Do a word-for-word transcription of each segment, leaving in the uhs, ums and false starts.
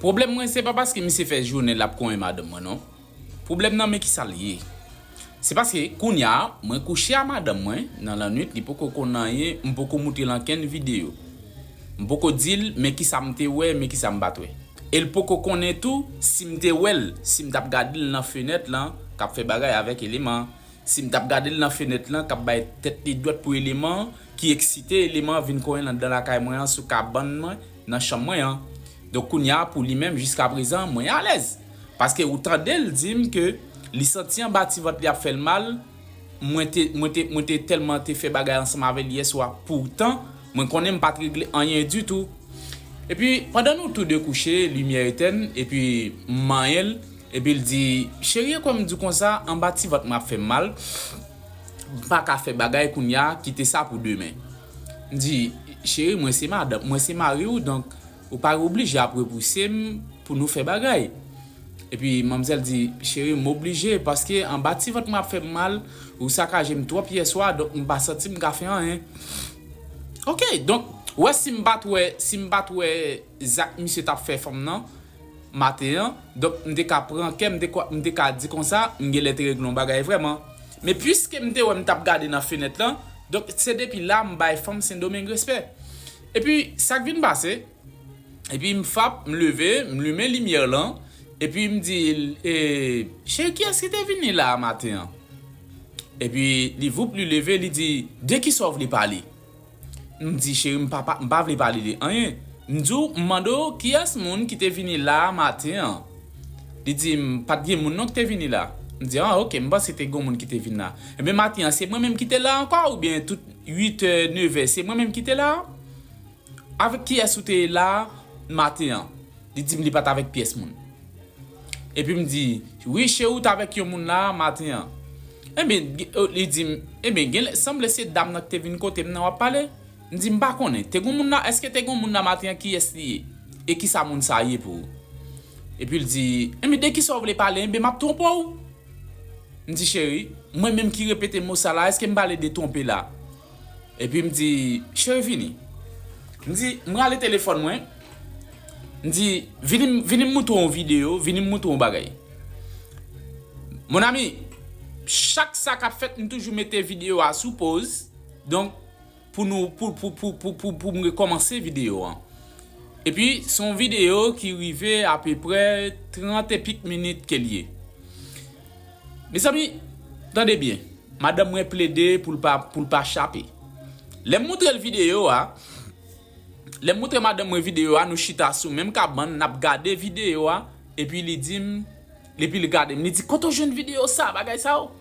Pwoblèm mwen, se pa paske misye fè jounen l ap konyen madanm mwen, non. Pwoblèm nan, men kisa l ye. Se paske, kounye a, mwen kouche a madanm mwen, nan lannwit, li poko konn anyen, m poko moutre l ankenn videyo. M poko di l, men kisa m te wè, men kisa m pa t wè. E l poko konnen tou, si m te wè l, si m t ap gade l nan fenèt lan, k ap fè bagay avèk Eleman. Si m t ap gade l nan fenèt lan, k ap bay tèt li dwèt pou Eleman, ki eksite Eleman vin konyen anndan lakay mwen an, sou kabann mwen, nan chanm mwen an. Donk, kounye a, pou li menm, jiskaprezan, mwen alèz. Paske ou tande l di m ke li santi anba ti vant li ap fè l mal, mwen te, mwen te, mwen te tèlman te fè bagay ansanm avè l yèswa. Poutan, mwen konnen m pa t regle anyen ditou. Epi, pandan nou tou de kouche, limyè etèn, epi m manyen l, epi l di, cheri, e kwè m di w konsa, anba ti vant mwen ap fè m mal, m pa ka fè bagay kounye a, kite sa pou demen. M di, cheri, mwen se madanm, mwen se mari w, donk, ou pa oblije ap repouse m pou nou fè bagay. Epi manmzèl di, cheri, m oblije, paske anba ti vant mwen ap fè m mal, ou sakaje m twòp yèswa, donk m pa santi m ka fè anyen. Oke, donk, ou wè si m pa t wè, si m pa t wè zak misye t ap fè fanm nan, maten an, donk m te ka pran kè, m te ka, m te ka di konsa, m genlè te regle yon bagay vrèman. Men piske m te wè m t ap gade nan fenèt lan, donk se depi la m bay fanm Sendomeng respè. Epi, sa k vin pase, epi m fap, m leve, m limen limyè lan, epi m di l, e, cheri, kiyès ki te vini la a maten an? Epi li voup, li leve, li di, de kisa w vle pale? M di, cheri, m pa, pa, m pa vle pale de anyen. M di w, m mande w, kiyès moun ki te vini la a maten an? Li di, m pa t gen moun non ki te vini la. M di, ah, oke, m panse te gen moun ki te vin la. Ebyen, maten an, se mwen menm ki te la ankò, oubyen tout uit è, nèf è, se mwen menm ki te la? Avèk kiyès ou te ye la maten an? Li di m li pa t avèk pyès moun. Epi m di, wi, cheri, ou t avèk yon moun la maten an. Ebyen, li di m, ebyen, genlè, sanble se dam nan ki te vin kote m nan w ap pale. M di, m pa konnen. Te gen moun la, èske te gen moun la maten an, kiyès li ye? E kisa moun sa ye pou ou? Epi l di, ebyen, de kisa w vle pale? Ebyen, m ap twonpe w. M di, cheri, mwen menm ki repete mo sa la, èske m pale de twonpe la? Epi m di, cheri, vini. M di, m rale telefòn mwen. M di, vini, vini m moutre w yon videyo, vini m moutre w yon bagay. Mon ami, chak sa k ap fèt, m toujou mete videyo a sou poz. Donk, pou nou, pou, pou, pou, pou, pou, pou m rekòmanse videyo an. Epi, se yon videyo ki rive apeprè trant e pik minit ke l ye. Mezanmi, tande byen. Madanm mwen plede pou l pa, pou l pa chape. Lè m moutre l videyo a, lè m moutre madanm mwen videyo a, nou chita sou menm kabann, n ap gade videyo a, epi li di m, epi li gade m, li di, kote w jwenn videyo sa, bagay sa yo?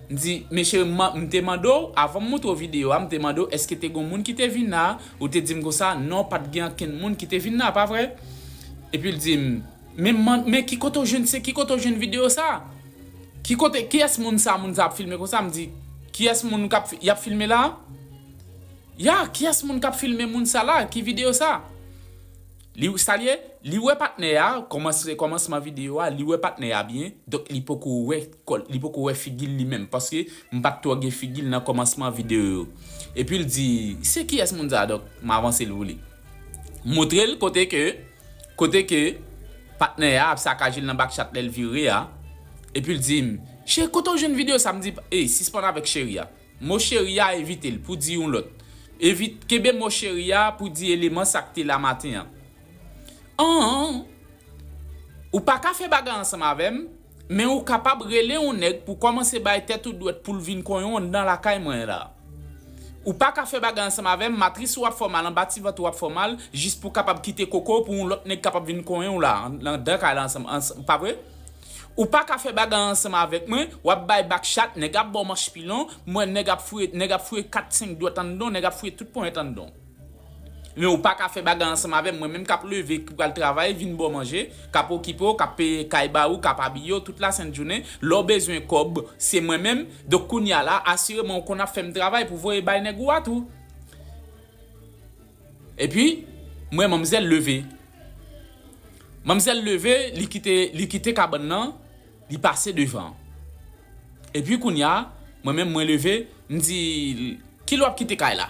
M di, men cheri, m, m te mande w, avan m moutre w videyo a, m te mande w, èske te gen moun ki te vin la? Ou te di m konsa, non, pa t gen ankenn moun ki te vin la, pa vre? Epi l di m, men, men ki kote w jwenn, se ki kote w jwenn videyo sa? Ki kote, kiyès moun sa, moun sa ap filme konsa? M di, kiyès moun k ap, y ap filme la? Ya, kiyès moun k ap filme moun sa la? Ki videyo sa? Li, sa l ye, li wè patnè a, kòmanse, kòmansman videyo a, li wè patnè a byen, donk li poko wè kò l, li poko wè figi l li menm, paske m pa t twò gen figi l nan kòmansman videyo yo. Epi l di, se kiyès moun sa? Donk, m avanse l pou li. M montre l kote ke, kote ke patnè a ap sakaje l nan Backchat lè l vire a. Epi l di m, cheri, kote w jwenn videyo sa? M di, ey, sispann avèk cheri a. Mo cheri a, evite l pou di yon lòt. Evit, kenbe mo cheri a pou di eleman sa k te la maten an. An, ou pa ka fè bagay ansanm avè m, men ou kapab rele yon nèg pou kòmanse bay tèt ou dwèt pou l vin konyen w anndan lakay mwen la. Ou pa ka fè bagay ansanm avè m, matris ou ap fè w mal, anba ti vant ou ap fè w mal, jis pou w kapab kite koko w pou yon lòt nèg kapab vin konyen w la, anndan kay la ansanm, ansanm, pa vre? Ou pa ka fè bagay ansanm avèk mwen, w ap bay Backchat, nèg ap ba w manch pilon, mwen nèg ap fouye, nèg ap fouye kat senk dwèt anndan w, nèg ap fouye tout ponyèt anndan w. Men ou pa ka fè bagay ansanm avè m, mwen menm k ap leve, k pral travay, vin ba w manje, k ap okipe w, k ap peye kay ba ou, k ap abiye w tout lasent jounen. Lè w bezwen kòb, se mwen menm. Donk kounye a la, asireman ou konn ap fè m travay pou voye bay nèg ou a tou. Epi, m wè manmzèl leve. Manmzèl leve, li kite, li kite kabann nan, li pase devan. Epi kounye a, mwen menm mwen leve, m di, kilè w ap kite kay la?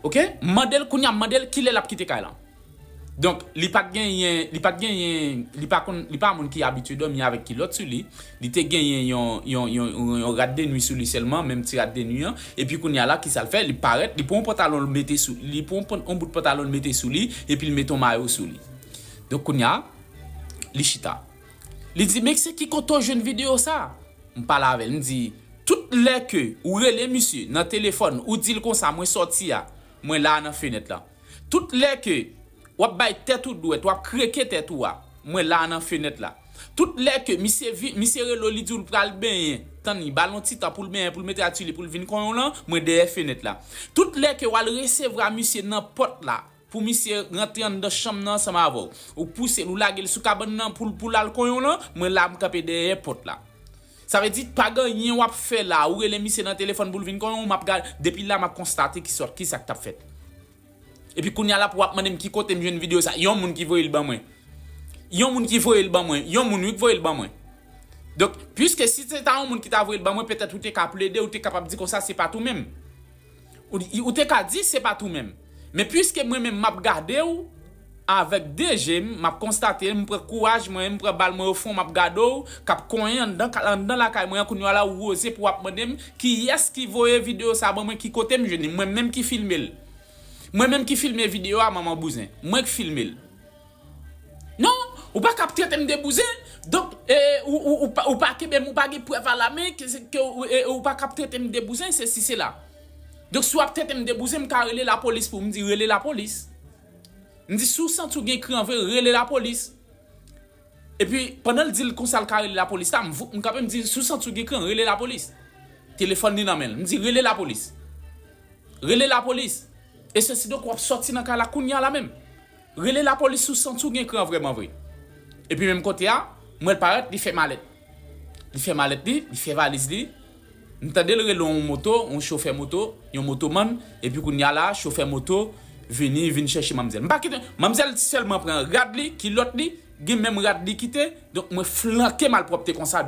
Oke? M mande l, kounye a m mande l kilè l ap kite kay la. Donk, li pa t genyen, li pa t genyen, li pa konn, li pa moun ki abitye dòmi avèk kilòt sou li. Li te genyen yon, yon, yon, yon, yon rad de nwi sou li sèlman, menm ti rad de nwi an. Epi kounye a la, ki sa l fè? Li parèt, li pran yon pantalon l mete sou, li pran yon pan- yon bout pantalon l mete sou li, epi l mete yon mayo sou li. Donk kounye a, li chita. Li di, "Mesye, ki kote w jwenn videyo sa?" M pale avè l, m di, "Tout lè ke ou rele misye nan telefòn, ou di l konsa, 'Mwen sòti a, mwen la nan fenèt la.'" Tout lè ke w ap bay tèt ou dwèt, w ap kreke tèt ou a, mwen la nan fenèt la. Tout lè ke misye vi, misye rele w, li di w l pral benyen, tann li, ba l yon ti tan pou l benyen, pou l mete rad sou li, pou l vin konyen w lan, mwen dèyè fenèt la. Tout lè ke w al resevwa misye nan pòt la, pou misye rantre anndan chanm nan ansanm avè w, ou pouse l, ou lage l sou kabann nan pou l, pou l al konyen w lan, mwen la, m kanpe dèyè pòt la. Sa vle di, pa gen anyen w ap fè la, ou rele misye nan telefòn pou l vin konyen w, m ap gade, depi la, m ap konstate ki sòt, ki sa k t ap fèt. Epi kounye a la pou w ap mande m ki kote m jwenn videyo sa. Yon moun ki voye l ban mwen. Yon moun ki voye l ban mwen. Yon moun wi k voye l ban mwen. Donk, piske si se ta yon moun ki ta voye l ban mwen, petèt ou te ka plede, ou te kapab di konsa se pa t ou menm. Ou, ou te ka di se pa t ou menm. Men piske mwen menm m ap gade w avèk de je m, m ap konstate, m pran kouraj mwen, m pran bal mwen o fwon, m ap gade w, k ap konyen anndan, anndan lakay mwen an, kounye a la ou oze pou w ap mande m kiyès ki voye videyo sa ban mwen, ki kote m jwenn li, mwen menm ki filme l. Mwen menm ki filme videyo a, manman bouzen. Mwen ki filme l. Non, ou pa ka ap trete m de bouzen. Donk, e, ou, ou, ou pa, ou pa kenbe m, ou pa gen prèv alamen ke, ke ou, e, ou pa ka ap trete m de bouzen, sesi, sela. Donk, si w ap trete m de bouzen, m ka rele lapolis pou m di, "Rele lapolis." M di, "Si w santi w gen kran vre, rele lapolis." Epi, pandan l di l konsa l ka rele lapolis la, m voup, m kanpe, m di, "Si w santi w gen kran, rele lapolis." Telefòn li nan men l. M di, "Rele lapolis. Rele lapolis." E sesi donk, w ap sòti nan kay la kounye a la menm. Rele lapolis si w santi w gen kran vrèman vre. Epi menm kote a, m wè l parèt, li fè malèt. Li fè malèt li, li fè valiz li. M tande l rele yon moto, yon chofè moto, yon motomann, epi kounye a la, chofè moto vini, vin chèche manmzèl. M pa kite, manmzèl sèlman pran rad li, kilòt li, gen menm rad li kite, donk mwen flanke malpwòpte konsa,